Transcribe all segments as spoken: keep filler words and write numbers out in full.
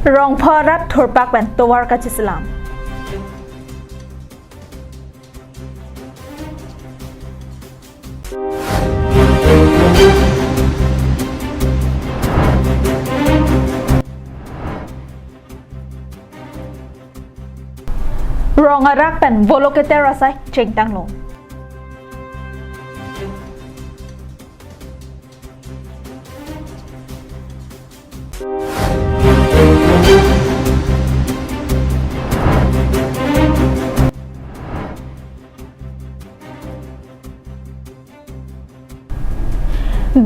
Rongpho arat thurpak pen tovar kacheselam. Rong arak pen volo keter asai chengtanglo.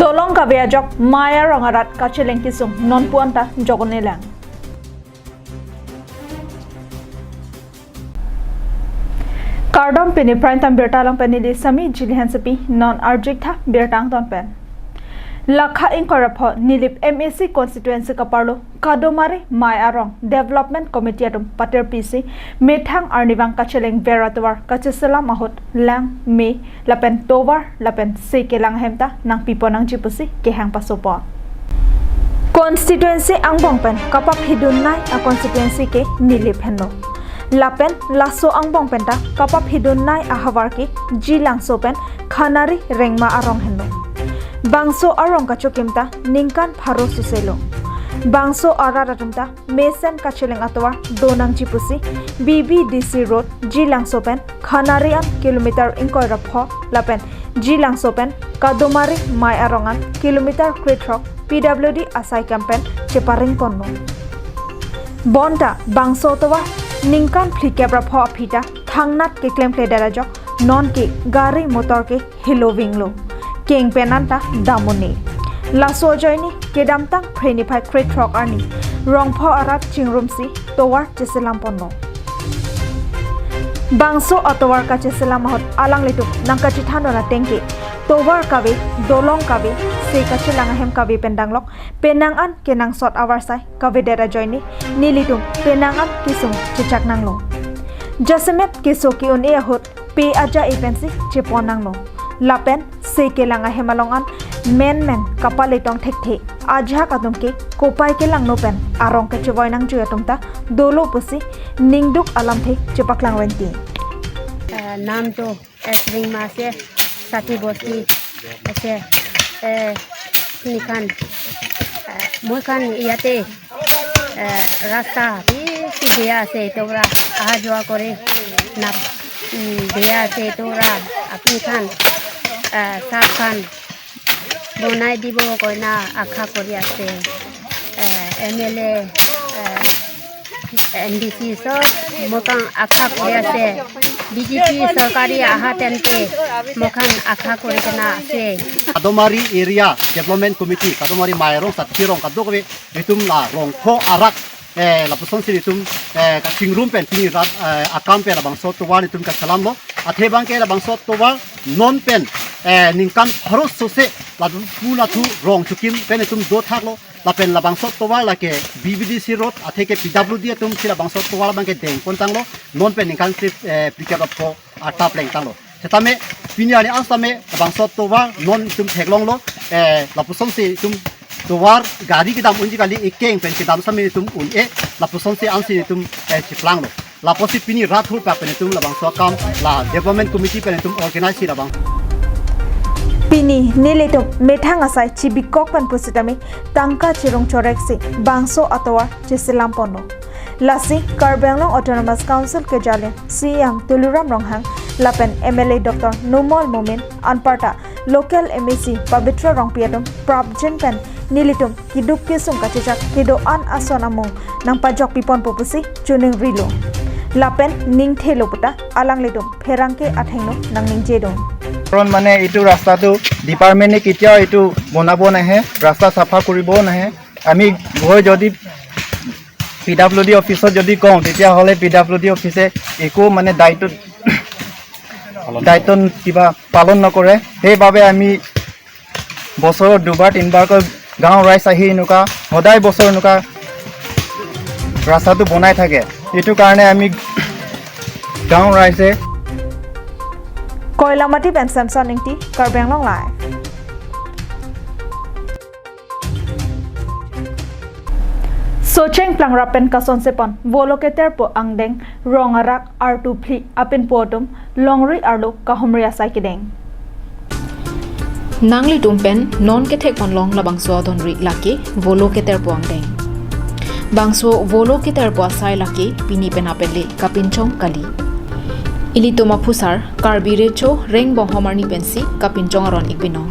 Dolong kave ajok mei arong arat kacheleng kesung nonpu anta jok un-elang. Kardom, pini Prime Time birta along pen neli Sami Jili Hansepi, non arjik tha birta angton pen. Lakha ingkoi ra pho Nilip M A C constituency kaparlo Kadomari Mei Arong Development Committee atum patir pisi methang arnivang kacheleng ver atovar kacheselam ahut lang, me lapen tovar lapen se kelang ahem ta nangpipon nangji pusi kehang pasopon. Constituency angbong pen kapaphidun nei a constituency ke Nilip henlo. Lapen laso angbong pen ta kapaphidun nei ahavar ke Jilangso pen Khanari Rengma arong henlo. Bangso arong kachokim ta ningkan pharo soselo. Bangso arat atum ta mesen kacheleng atovar do nangji pusi B B D C Road Jilangso pen Khanari an kilometer ingkoi ra pho lapen Jilangso pen Kadomari Mei Arong an kilometer krethrok P W D asai kam pen cheparing ponlo. Bonta bangso atovar ningkan phlikep ra pho aphi ta thangnat keklemkledet ajok non ke gari motor ke helovinglo. Keng pen anta dam un-e. Laso ajoine kedamtang Phre niphai krethrok arni Rongpho arat chingrumsi tovar cheselam ponlo. Bangso atovar kacheselam ahut alanglitum nangkachethan un ateng ke tovar kave, dolong kave, se kachelang ahem kave pen danglok penang an kenangsot avarsai kavedet ajoine nelitum penang an kesung chechak nanglo. Jasemet keso ke-un-e ahut pe aja-e pensi chepon nanglo. Lapen se kelang ahem along an menmen kapale tong thekthe ajahak atum ke kopai kelangno pen arong kechevoi nangjui atum ta dolo pusi ningduk alamthe chepaklang venti. এ, নামটো এছ ৰিংমা আছে, ষাঠি বস্তি আছে। এ, নিখান, এ, মই খান ইয়াতে, এ, ৰাস্তা বেছি বেয়া আছে, এইটো পৰা অহা যোৱা কৰি না, উম, বেয়া আছে, এইটো পৰা আপুনি খান, এ, চাহ খান বনাই দিব কইনা আশা কৰি আছে। এ, এম এল এ, এ, এম ডি চি সব মই খান আশা কৰি আছে। বি জে পি চৰকাৰী আহা তেন্তে মই খান আশা কৰি কেনে আছে। Kadomari Area Development Committee, Kadomari Mei Arong, Satki Rong, kadokave itum la Rongpho arak, eh, lapuson si itum, eh, kachingrum pen pini rat, eh, akam pen labangso tovar itum kacheselamlo. Athe abang ke labangso tovar non pen, eh, ningkan pharo sose lapu lathu rong chokim pen itum dothaklo. Lapen labangso tovar lake B B D C Road, athe ke P W D atum si labangso tovar abang ke dengpon tanglo, non pen ningkan si, eh, phlikep ra pho atap leng tanglo. Setame pini arni an setame labangso tovar non itum theklonglo, eh, lapuson si itum tovar gari kedam unji kali, ekeng pen kedam setame itum un-e, lapuson si ansi itum, eh, cheplanglo. Lapusi pini rat thurpak pen itum labangso akam la Development Committee pen itum organize si labang. Pini nelitum methang asai chibikok pen pusitame tangka chirung choreksi bangso atovar cheselam ponlo. Lasi Karbi Anglong Autonomous Council kejalin C E M Tuliram Ronghang lapen M L A Doctor Numal Momin anparta local M A C Pabitra Rongpi atum prapjin pen nelitum keduk kesung kachechak kedo-an ason amung nangpajok piponpo pusi chuning rilo. Lapen ningthelo puta alanglitum pherangke athengno nangningjedun. কাৰণ মানে এইটো ৰাস্তাটো ডিপাৰ্টমেণ্টে কেতিয়াও এইটো বনাব নাহে, ৰাস্তা চাফা কৰিব নাহে। আমি গৈ যদি পি ডাব্লিউ ডি অফিচত যদি কওঁ, তেতিয়াহ'লে পি ডাব্লিউ ডি অফিচে একো মানে দায়িত্ব, দায়িত্ব কিবা পালন নকৰে। সেইবাবে আমি বছৰত দুবাৰ তিনিবাৰকৈ গাঁও ৰাইজ আহি এনেকুৱা সদায় বছৰ এনেকুৱা ৰাস্তাটো বনাই থাকে। এইটো কাৰণে আমি গাঁও ৰাইজে Koilamati pen Samson Ingti, Karbi Anglong Live. Socheng Plangrap pen kasonse pon Volo Keter pu angdeng Rong Arak artu phli apinpo atum longri arlo kahumri asai kedeng. Nanglitum pen non kethek pon long labangso adonri lake Volo Keter pu angdeng. Bangso Volo Keter pu asai lake pini pen apele kapinchong kali. Ilitum aphusar Karbi Recho Rengbonghom arni pensi kapinchong aron ik binong.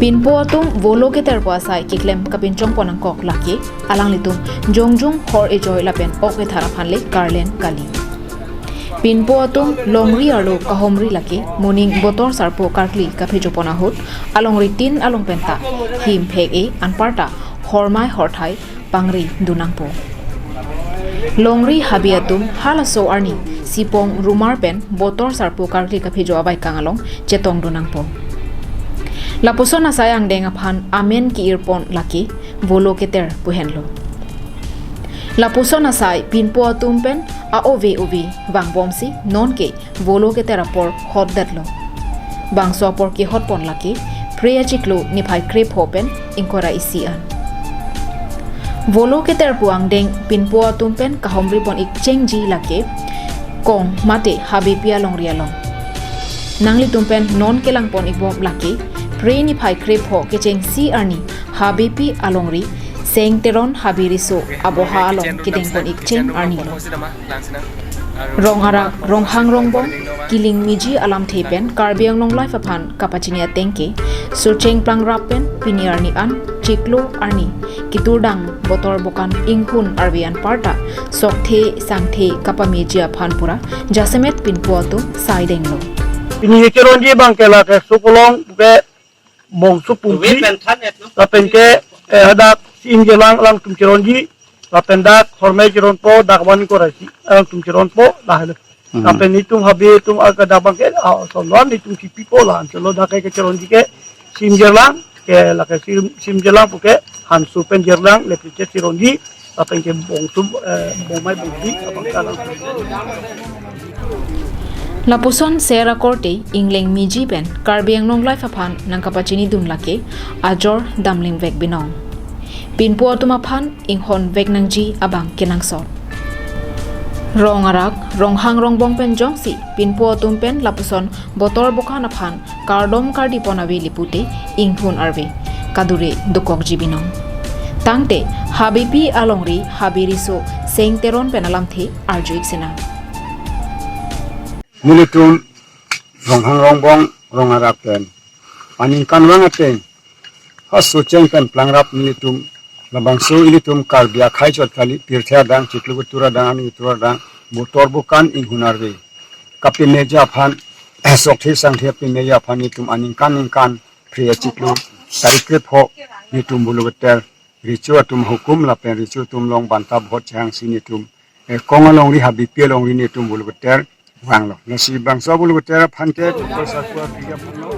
Pinpo atum Volo Keter pu asai keklem kapinchong pon nangkok lake alanglitum jongjung hor ejoi lapen ok ethar aphan le karlen kali. Pinpo atum longri arlo kahumri lake moning botor sarpo karkli kaphejo pon ahut alongri tin along penta him phek-e anparta hormai horthai pangri dun nangpo. Longri habe atum halaso arni sipong rumar pen botor sarpo karkli kaphejo abaikang along chetong dun nangpo. Lapuson asai angdeng aphan amen ki-ir pon lake Volo Keter pu henlo. Lapuson asai pinpo atum pen a-ove ove vangbomsi nonke Volo Keter apor hotdetlo. Bangso apor kehot pon lake Phre achiklo niphai krepho pen ingkoi ra isi an. Volo Keter pu angdeng pinpo atum pen kahumri pon ik chengji lake kong mate habepi alongri along. Nanglitum pen non kelang pon ik bom lake Phre niphai krepho kechengsi arni habepi alongri Seng Teron Habe Riso aboha along kedeng pon ik cheng arni lo. Rong Arak, Ronghang Rongbong, Kiling Miji alamthe pen Karbi Anglong Live aphan kapachini ateng ke, Socheng Plangrap pen pini arni an chiklo arni kiturdang botor bokan inghun arve anparta sokthe sangthe kapameji aphan pura jasemet pinpo atum saidenglo. Pini kecheronji abang ke lake Sokolong ke bongso pumpi. Lapen ke, eh, hadak si-im jelang alangtum cheronji. Lapen dak hormai cheronpo, dak van kora si alangtum cheronpo, dah le. Hmm. Lapen itum habe atum aga dak abang ke, ah, sonlon itum si pipo la, ancholo dak ke cheronji ke si-im jelang, ke lake si-im, si-im jelang pu ke, hanso pen jelang, le pu ke cheronji. Lapen ke bongtum, eh, bongmai bongsi abang kalang. Lapuson ser akorte Ingleng Miji pen Karbi Anglong Live aphan nangkapachini dun lake ajor damlim vek binong. Pinpo atum aphan inghon vek nangji abang kenangsot. Rong Arak, Ronghang Rongbong pen jongsi pinpo atum pen lapuson botor bokan aphan kardom kardi pon ave le pute inghun arve kadure dokokji binong. Tangte habepi alongri Habe Riso Seng Teron pen alamthe arju ik sinang. Nelitum Ronghang Rongbong Rong Arak pen aningkanvang ateng ha Socheng pen Plangrap nelitum labangso ilitum Karbi akhei chot kali, pirthe adang, chiklo ketur adang, arni ketur adang, botor bokan inghun arve kapameji aphan, sokthe sangthe pameji aphan nelitum aningkan ningkan Phre achiklo tarik krepho nelitum Volo Keter Recho atum hukum lapen Recho atum along banta bhot chehangsi nelitum, eh, kong alongri habepi alongri nelitum Volo Keter vanglo. Lasi bangso Volo Keter aphan ke Doctor Sakwa Priya aphan lo.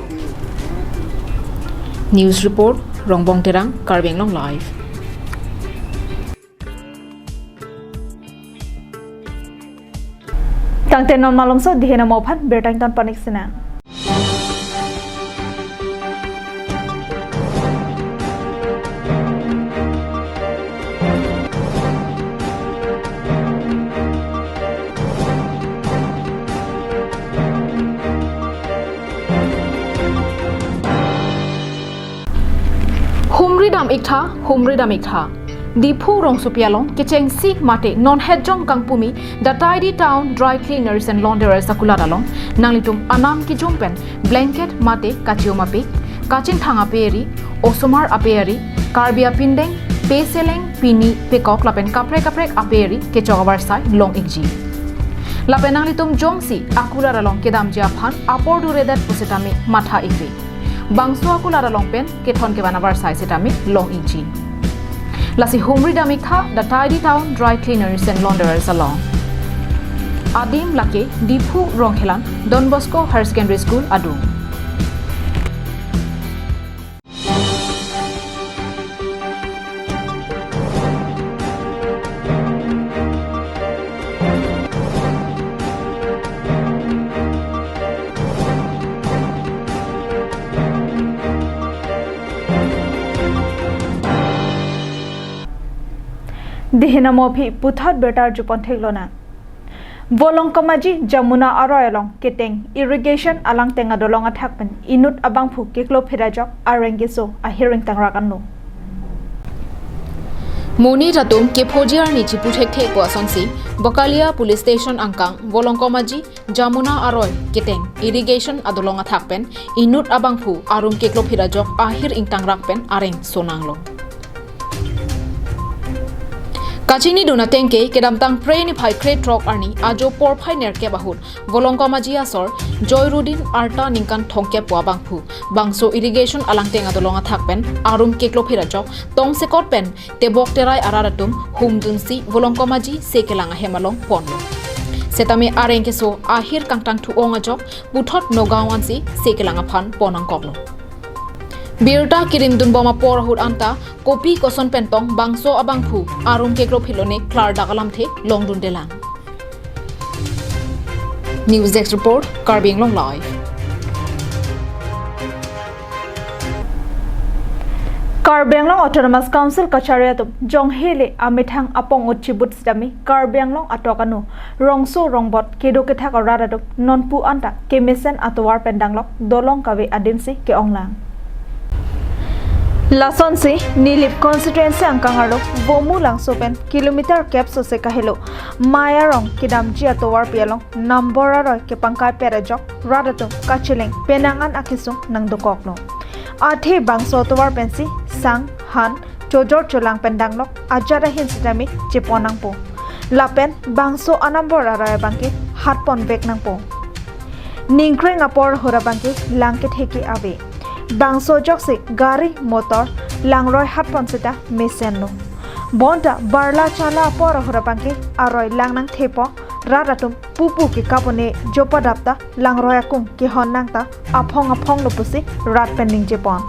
News report, Rongbong Terang, Karbi Anglong Live. Tangte non malomso dihena mo aphan birta ington pon ik sinang. Humri dam ik tha, humri dam ik tha. Diphu rongsopi along kechengsi mate non hetjong kangpumi The Tidy Town Dry Cleaners and Launderers akulat along nanglitum anam kijum pen blanket mate kachium apik, kachingthang ape ari, osomar ape ari, Karbi apindeng, peseleng, pini, pekok lapen kaprek kaprek ape ari kechok avarsai long ikji. Lapen nanglitum jongsi akulat along kedamji aphan apor duredet pusitame matha ikri. Bangso akulat along pen kethon kevan avarsai sitame long ikji. Lasi humri dam ik tha The Tidy Town Dry Cleaners and Launderers along. Adim lake Diphu Rongkhelan Don Bosco Higher Secondary School adung. Dehin amo aphi puthot birta arjupon theklonang. Volongkomaji Jamuna aroi along keteng irrigation alangteng adolong athak pen inut abangphu keklo phit ajok areng keso ahir ingtangrak anlo. Monit atum kephoji arni chipu thekthe pu asonsi Bakalia Police Station angkang Volongkomaji Jamuna aroi keteng irrigation adolong athak pen inut abangphu arum keklo phit ajok ahir ingtangrak pen areng sonanglo. Kachinidun ateng ke kedamtang Phre niphai krethrok arni ajo porphai nerkep ahut Volongkomaji asor Joyrudin arta ningkan thomkep pu abangphu bangso irrigation alangteng adolong athak pen arum keklo phit ajok tongsekot pen tebok terai arat atum humdunsi Volongkomaji sekelang ahem along ponlo. Setame areng keso ahir kangtangthu ong ajok puthot Nagaon ansi sekelang aphan pon nangkoklo. Birta kirimdunbom apor ahut anta kopi koson pen tong bangso abangphu arum keklo phit lone klardak alamthe longdundelang. News Desk Report, Karbi Anglong Live. Karbi Anglong Autonomous Council kachari atum jonghele amethang apong-ut chibut sitame Karbi Anglong atok anu rongso rongbot kedo kethak arat atum nonpu anta kemesen atovar pen danglok dolong kave adinsi ke-onglang. Lasonsi Nilip constituency angkang arlo Bomulangso pen kilometer kep sose kahelo Maya Rong kedamji atovarpi along number aroi kepangkai pet ajok rat atum kacheleng penang an akesung nangdokoklo. Athe bangso atovar pensi sang, han, chojor cholang pen danglok ajat ahin sitame chepon nangpo. Lapen bangso anumber aroi abangke hatpon vek nangpo. Ningkreng apor ahut abangke lang kethe ke ave. Bangso ajoksi gari motor langroi hatpon seta mesenlo. Bonta barla chala apor ahut abangke aroi lang nangthepo, rat atum pupu kekap un-e jopa dapta langroi akung kehon nangta aphong aphonglo pusi rat pen ningjepon.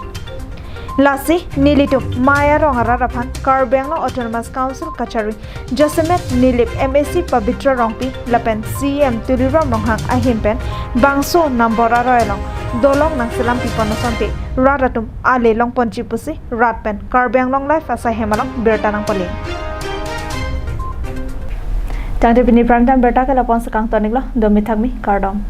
Lasi nelitum Maya Rong arat aphan Karbi Anglong Autonomous Council kachari jasemet Nilip M A C Pabitra Rongpi lapen C E M Tuliram Ronghang ahin pen bangso number aroi along dolong nangselam pipon asonte rat atum ale longponji pusi rat pen Karbi Anglong Live asai hem along birta nangpale. Tangte pini prime time birta ke lapon si kangton-iklo, do mithak mi, kardom.